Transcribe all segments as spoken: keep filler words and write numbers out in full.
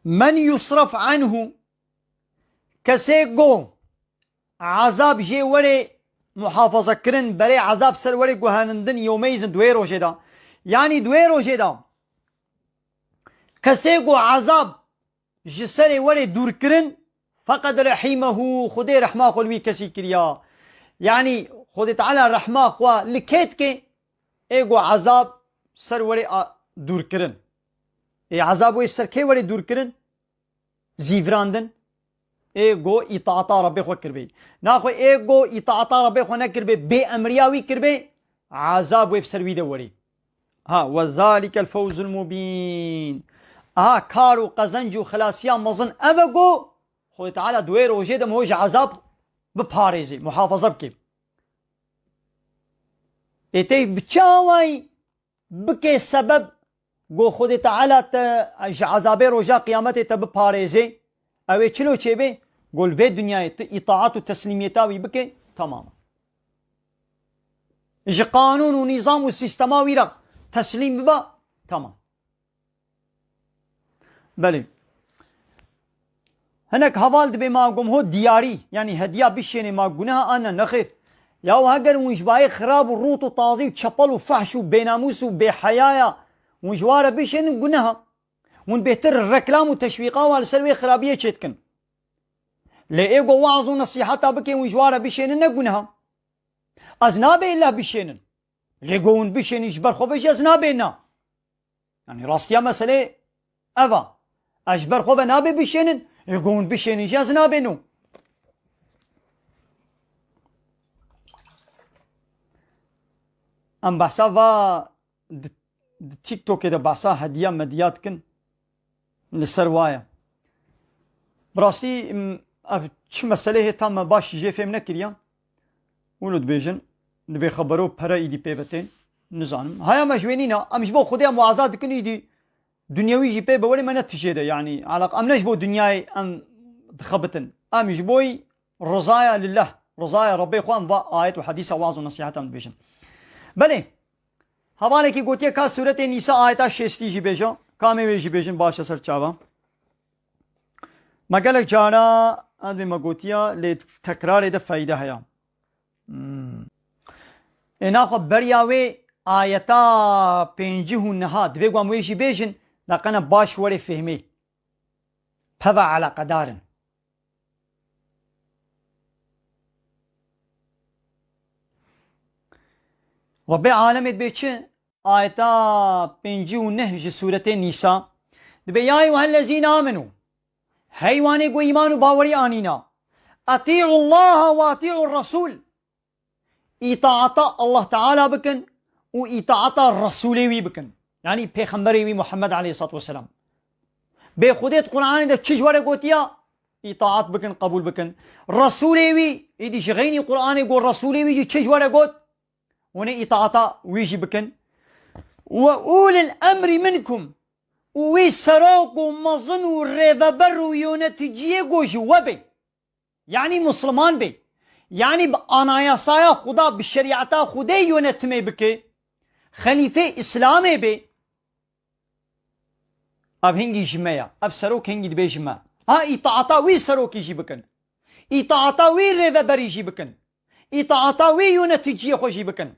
Men yusraf anhu, kesê go azab jê were muhafaza kirin, berê azab ser were guherindin, yewmeyzin, duê rojê de. Yanî duê rojê de kesê go azab ji serê were dûr kirin, feqed rehimehu, Xwedê rehma xwe li wî kesî kiriya. Yanî Xwedê Teala rehma xwe li kê dike, ê go ezab ser were a-, dûr kirin. Ê ezab wê ser kê were dûr kirin? Zîvirandin. Ê go îtaata Rabbê xwe kiribê. Naxwe ê go îtaata Rabbê xwe nekiribê, bê emriya wî kiribê, ezab wê bi ser wî de werî. Ha, we zalikel fewzul mubîn. Aha, kar û qezenc û xilasiya mezin ev e ku Xwedê Teala di wê rojê de ho ji ezab biparêzê, muhafaza bike. Ê tey bi çi awayî bike sebeb ku Xwedê Teala te ji ezabê roja qiyametê te biparêzê? Ew ê çilo çêbê? Ku li vê dinyayê tu îtaat û teslîmiyeta wî bike, tamam. Ji qanûn û nîzam û sîstema wî re teslîm biba, tamam. Belê. Hinek heval dibê ma gom ho diyarî, yanî hediya bişênê ma guneha an ne, nexêr. Yaw heger hûn ji bayê xirab û rût û tazî û çepel û fehş û bênamûs û bêheyaya hûn ji wa re bişênin guneha. Hûn bêhtir reklam û teşwîqa wan li ser wê xirabiyê çêdikin. Lê ê go waz û nesîheta bike hûn ji wa re bişênin ne guneha. Ez nabê illa bişênin. Lê go hûn bişênin ji ber xwe ve jî ez nabê na. Yanî rastiya meselê ev a. Ez ji ber xwe ve nabê bişênin, ê go hûn bişênin jî ez nabê no. Em behsa va di, di TikTokê de behsa hediya mediya dikin. Li ser wa ye. Bi rastî, m, ev çi meselê hê ta me baş jê fêm nekiriya. Wilo dibêjin, dibê xebero pere îdî pê ve tên. Nizanim. Haya me ji wê nîna, em ji bo Xwedê em waza dikin îdî. Dinyewî jî pê bi werê me ne tijê de, yanî, eleq-, em ne ji bo dinyayê em dixebitin. Em ji boyî rizaya lillah, rizaya Rebbê xwe em va ayet û hedîsa waz û nesîheta em dibêjin. Belê, Hevalekî gotiye ka sûretê Nîsa ayeta şêstî jî bêje. Kamê wê jî bêjin baş e ser çava. Me gelek cara ez bê me gotiya lê tekrarê de feyde heye. Hmm. Ê naxwe beriya wê ayeta pêncî û neha divê ku em wê jî bêjin, laqena baş were fêhmê. Peve eleqedar in. Rebbê alemê dibê çi? Ayeta pêncî û neh ji sûretê Nîsa. Dibê, "Ya eyyuhellezîne amenû." Hey wanê ku îman û bawerî anîna. "Etî'ullaha ve etî'ur resûl." Îtaata Allah Teala bikin û îtaata Resûlê wî bikin. Yanî Pêxemberê wî Muhammed aleyhissalatu vesselam. Bê Xwedê di Qur'anê de çi ji we re gotiya? Îtaat bikin, qebûl bikin. Resûlê wî, êdî ji xeynî Qur'anê got, Resûlê wî jî çi ji we re got? Hûn ê îtaata wî jî bikin. "Ve ulil emrî minkum." Û wî serok û mezin û rêveber û yöneticiyê got ji we bê. Yanî Musliman bê. Yanî bi anayasaya Xuda, bi şerîeta Xwedê yönetimê bike. Xelîfê Îslamê bê. Ev hingî ji me ya. Ev serok hingî dibê ji me. Ha, îtaata wî serokî jî bikin. Îtaata wî rêveberî jî bikin. Îtaata wî yöneticiyê xwe jî bikin.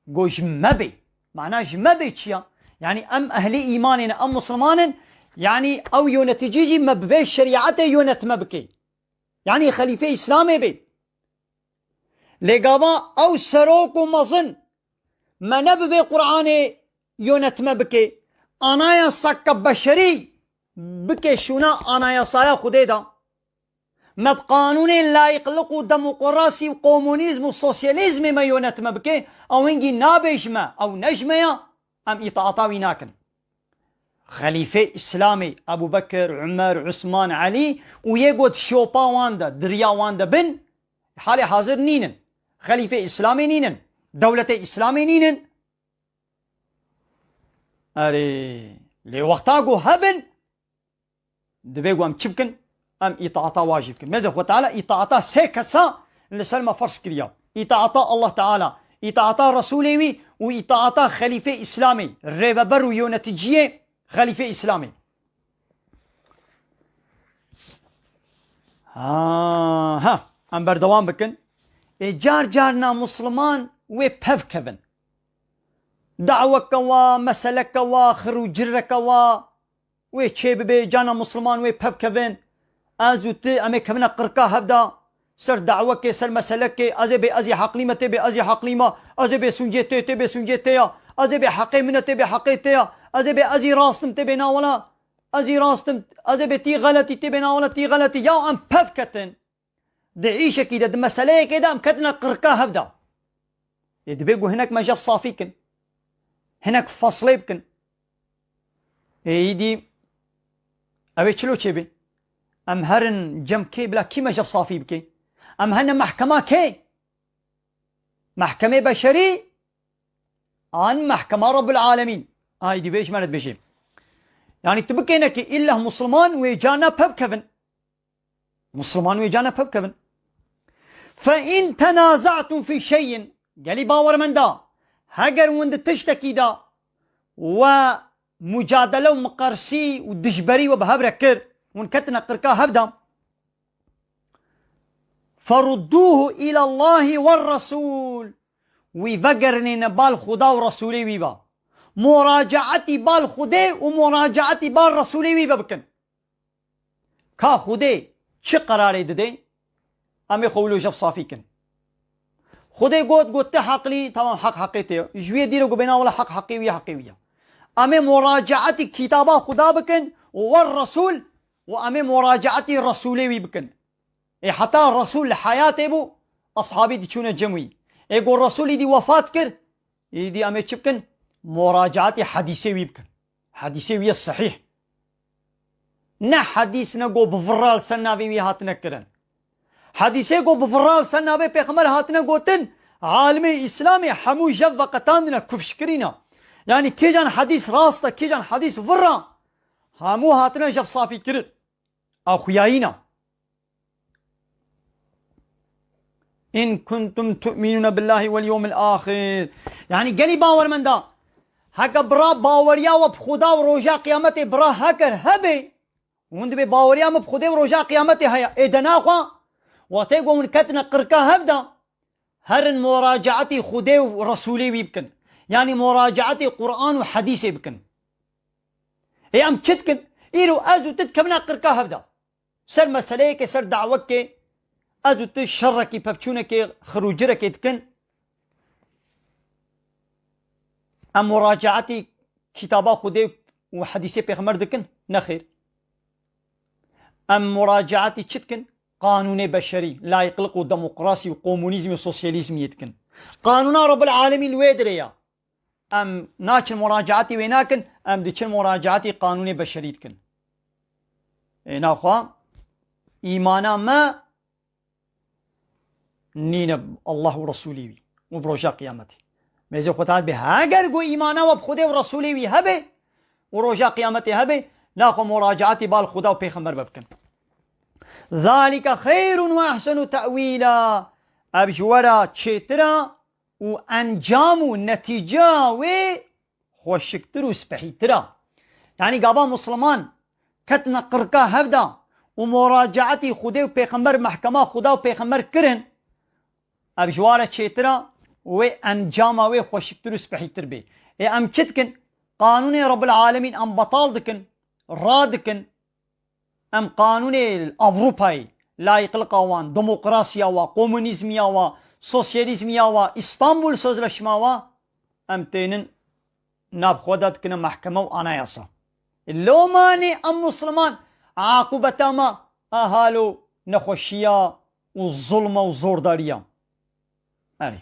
Go ji me bê. Mana ji me bê çi ya? Yanî em ehlê îmanê ne, em Musliman in. Yanî ew yöneticî jî me bi vê şerîetê yönetme bike. Yanî xelîfê Îslamê bê. Lê gava ew serok û mezin me ne bi vê Qur'anê yönetme bike. Anayasaka beşerî bike şûna anayasaya Xwedê de. Me bi qanûnên layîqlik û demokrasî û komunîzm û sosyalîzmê me yönetme bike, ew hingî nabê ji me, ew ne ji me ya, em îtaata wî nakin. Xelîfê Îslamê, Ebû Bekir, Umer, Usman, Elî û yê got şopa wan de, di riya wan de bin, halê hazir nînin. Xelîfê Îslamê nînin. Dewletê Îslamê nînin. Erê, lê wexta ku hebin, divê ku em çi bikin? Em îtaata wa jî bikin. Mêze Xwe Teala îtaata sê kesa li ser me ferz kiriya. Îtaata Allah Teala, îtaata Resûlê wî û îtaata Xelîfê Îslamê, rêveber û yöneticiyê Xelîfê Îslamê. Aha, em berdewam bikin. Ê car carna Musliman wê pev kevin. Daweke wa, meseleke wa, xir û cireke wa, wê çê bibe, carna Musliman wê pev kevin. Ez û tu, em ê kevine qirka hevda. Ser dawekê, ser meselekê, ez ê bê ez ê heqlî me, tê bê ez ê heqlî me, ez ê bê sûncê tê, tê bê sûncê tê ya, ez ê bê heqê min e, tê bê heqê tê ya, ez ê bê ez ê rast im, tê bê na wela, ez ê rast im, ez ê bê tî xeletî, tê bê na wela tî xeletî. Ya em pev ketin. Di îşekî de, di meseleyekê de em ketine qirka hevda. Ê, dibê ku hinek me jev safî kin. Hinek feslê bikin. Ê, îdî ew ê çilo çêbê? Em herin cem kê, bila kî me jev safî bike? Em hene mehkema kê? Mehkemê beşerî an mehkema Rabbul Alemîn? Ay, dî vê ji me re dibêjê. Yanî tu bikêne ki îlla Musliman wê carna pev kevin. Musliman wê carna pev kevin. Fe in tenaza'tum fî şey'in. Gelî bawermenda, heger hûn di tiştekî de we mucadele û miqersî û dijberî we bi hev re kir, hûn ketine qirka hevda. Ferudduhu îlallahi werresûl. Wî vegerinêne bal Xuda û Resûlê wî ve. Muracaetî bal Xudê û muracaetî bal Resûlê wî ve bikin. Ka Xudê çi qerarê didê, em ê xwe wilo jev safî kin. Xudê got, got, tu heqlî, tamam, heq heqê tê ye. Ji wê dîre ku bêna wela heq heqê wî ye, heqê wî ye. Em ê muracaetî kitaba Xuda bikin û wer Resûl û em ê muracaetî Resûlê wî bikin. Ê heta Resûl li heyatê bû, ashabî diçûne cem wî. Ê ku Resûl îdî wefat kir, îdî em ê çi bikin? Muracaetî hedîsê wî bikin. Hedîsê wî ye sehîh. Ne hedîs ne ku bi vira li ser navê wî hatine kirin. Hedîsê ku bi vira li ser navê Pêxember hatine gotin, alimê Îslamê hemû jev veqetandine, kufş kirîne. Yanî kîjan hedîs rast e, kîjan hedîs vira, hemû hatine jev safî kirin. A xuyayîna. In kuntum tu'minûne billâhi wel yewmil âxir. Yanî gelî bawermenda, heke bira baweriya we bi Xuda û roja qiyametê bira heker hebe, hûn dibê baweriya min bi Xudê û roja qiyametê heye. Ê de naxwe, wextê ku hûn ketine qirka hevda, herin muracaetî Xudê û Resûlê wî bikin. Yanî muracaetî Quran û hedîsê bikin. Ê em çi dikin? Îro ez û tu dikevine qirka hevda. Ser meseleyekê, ser dawekê, ez û tu şerekî, pevçûnekê, xirûcirekê dikin. Em muracaetî kitaba Xwedê û hedîsê Pêxember dikin? Nexêr. Em muracaetî çi dikin? Qanûnê beşerî, layîqlik û demokrasî û komunîzmî û sosyalîzmiyê dikin. Qanûna Rebbil Alemîn li wê dirê ya. Em naçin muracaetî wê nakin, em diçin muracaetî qanûnê beşerî dikin. Ê naxwe îmana me nîne Allah û Resûlê wî û bi roja qiyametê. Mêzê xwe tat bê, heger ku îmana we bi Xwedê û Resûlê wî hebe û roja qiyametê hebe, naxwe muracaetî bal Xuda û Pêxember ve bikin. Zalike xeyrun ve ehsenu te'wîla. Ev ji we re çêtir e û encam û netîceya wê xweşiktir û spehîtir e. Yanî gava Musliman ketine qirka hevda û muracaetî Xwedê û Pêxember, mehkema Xuda û Pêxember kirin, ev ji wa re çêtir e, wê encama wê xweşiktir û spehîtir bê. Ê em çi dikin? Qanûnê Rebbil Alemîn em betal dikin, radikin. Em qanûnê Ewropayê, layîqlika wan, demokrasiya wa, komunîzmiya wa, sosyalîzmiya wa, Îstanbul Sözleşma wa, em tênin nav xwe de dikine mehkeme û anayasa. Lomanê em Musliman, aqûbeta me, a halo nexweşiya û zulma û zordariya. Erê.